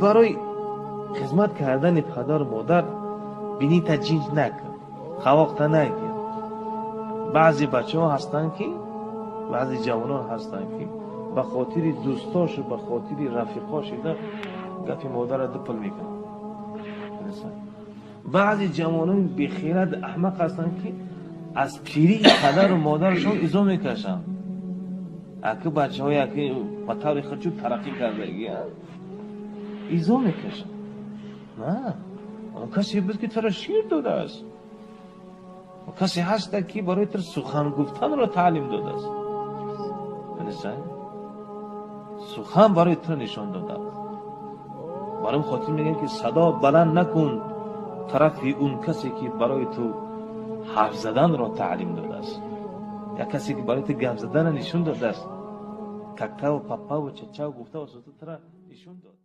Барои хизмат кардани падару модар бинита ҷинҷ накун, қавоқта нагир. Баъзе бачаҳо ҳастанд ки, баъзе ҷавонон ҳастанд ки ба хотири дӯстошу ба хотири рафиқош ида гапи модарро ду пул мекунанд. Баъзе ҷавонони бехирад, аҳмақ ҳастанд ки аз пирии падару модарашон изо мекашанд. Аки бачаҳое аки ба таври худчу тараққӣ кардагианд, изо мекашанд. На, он касе буд ки туро шир додааст, он касе ҳаста ки барои ту сухан гуфтанро таълим додааст, сухан барои ту нишон додааст. Барои хотир мегӯянд ки садо баланд накун тарафи он касе ки барои ту ҳарф заданро таълим додааст, як касе ки барои ту гап заданро нишон додааст, какаву папаву чачав гуфта тура нишон дод.